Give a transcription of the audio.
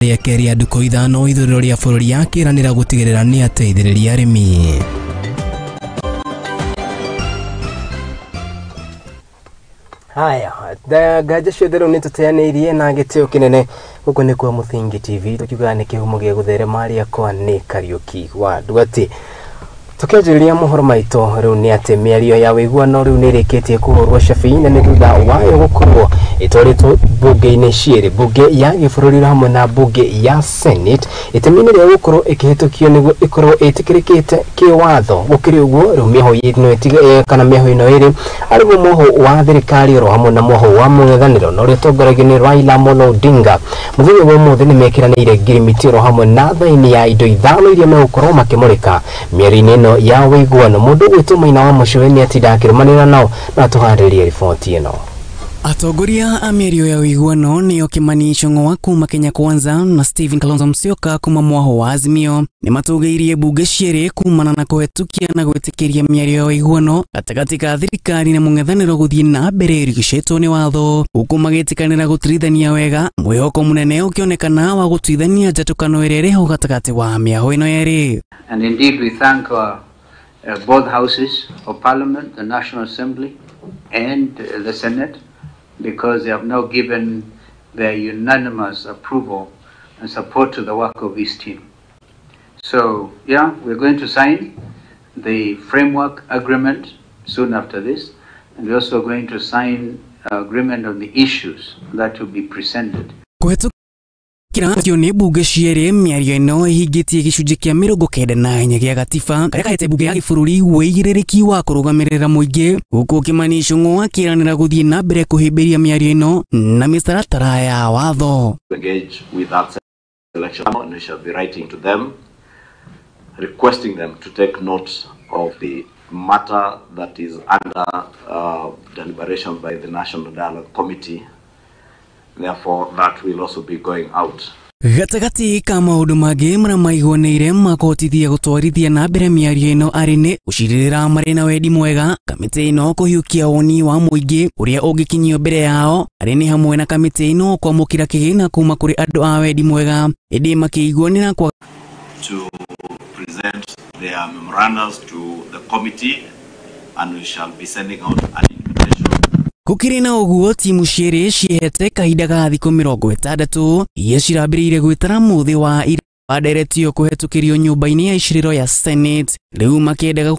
Rĩake rĩa ndukũ 5 ithurĩro rĩa bũrũri akĩranĩra gũtigĩrĩra nĩ ateithĩrĩria arĩmi. Haya, nganja ciothe rĩu nĩtũteanĩirie na gĩtĩo kĩnene gũkũ nĩ kwa Mũthingi TV tũkiugaga nĩ kĩhumo gĩa gũtherema rĩakwa nĩ Kariũki wa Nduati. Tukĩanjĩrĩria mohoro maitũ rĩu nĩ atĩ mĩario ya ũiguano rĩu nĩ ĩrĩkĩtie kũhũrwo cabi na nĩ thutha wayo gũkorwo ĩtwarĩtwo mbunge-inĩ cierĩ, mbunge ya gĩbũrũri hamwe na mbunge ya Senate, itemi-inĩ rĩa gũkorwo ĩkĩhĩtũkio nĩguo ĩkorwo ĩtĩkĩrĩkĩte kĩwatho. Gũkĩrĩ ũguo rĩu mĩaho ĩno kana mĩaho ĩno ĩrĩ arĩguo mwaho wa thirikari oro hamwe na mwaho wa mũng'ethanĩro na ũrĩa ũtongoragio nĩ Raila Amolo Odinga. Mũthenya wa ũmũthĩ nĩ mekĩranĩire ngirimiti oro hamwe na thaini ya indo 5 iria megũkorwo makĩmũrĩka mĩario-inĩ ĩno ya ũiguano. Mũndũ ũgwĩtwo Maina wa Mũcũwe nĩ atinda akĩrũmanĩrĩra nao na atũharĩrie riboti ĩno. Atongoria a mĩario ya ũiguano nĩo Kimani Ichung'wa kuma Kenya Kwanza na Stephen Kalonzo Musyoka kuma mwaho wa Azimio nĩmatũgĩirie mbunge cierĩ kumana na kũhetũkia na gwĩtĩkĩria mĩario ya ũiguano gatagatĩ ka thirikari na mũng'ethanĩro gũthiĩ na mbere ĩrigicĩtwo nĩ watho, huku magĩtĩkanĩra gũtirithania wega, mwĩhoko mũnene ũkĩonekana wa gũtuithania njatũkano ĩrĩa ĩrĩho gatagatĩ wa mĩaho ĩno yerĩ. And indeed we thank both houses of parliament, the National Assembly and the Senate, because they have now given their unanimous approval and support to the work of this team. So, yeah, we're going to sign the framework agreement soon after this, and we're also going to sign agreement on the issues that will be presented. Kĩratio nĩ mbunge cierĩ, mĩario ĩno ĩhingĩtie gĩcunjĩ kĩa 94 gĩa gatiba karĩa kahete mbunge ya gĩbũrũri wĩigĩrĩrĩki wa kũrũgamĩrĩra mũingĩ, huku Kimani Ichung'wa akĩranĩra gũthiĩ na mbere kũhĩmbĩria mĩario ĩno na mĩtaratara ya watho. Engage with that selection and we shall be writing to them requesting them to take note of the matter that is under deliberation by the National Dialogue Committee. Therefore, that will also be going out. Gatagatĩ ka maũndũ mangĩ marĩa maiguanĩire makũhotithia gũtwarithia na mbere mĩario ĩno arĩ nĩ gũcirĩrĩra marĩ na wendi mwega, kamĩtĩ ĩno kũhiũkia woni wa mũingĩ ũrĩa ũngĩkinyio mbere yao arĩ nĩ hamwe na kamĩtĩ ĩno kwamũkĩra kĩgĩna kuma kũrĩ andũ a wendi mwega, ĩndĩ makĩiguanĩra kwa to present their memorandums to the committee, and we shall be sending out an invitation. Gũkĩrĩ na ũguo timu cierĩ ciehete kahinda ga thikũ 60 iria cirambĩrĩirie gwĩtara mũthĩ wa ira wa nderetio kũhetũkĩrio nyũmba-inĩ ya icirĩro ya Senate, rĩu makĩendaga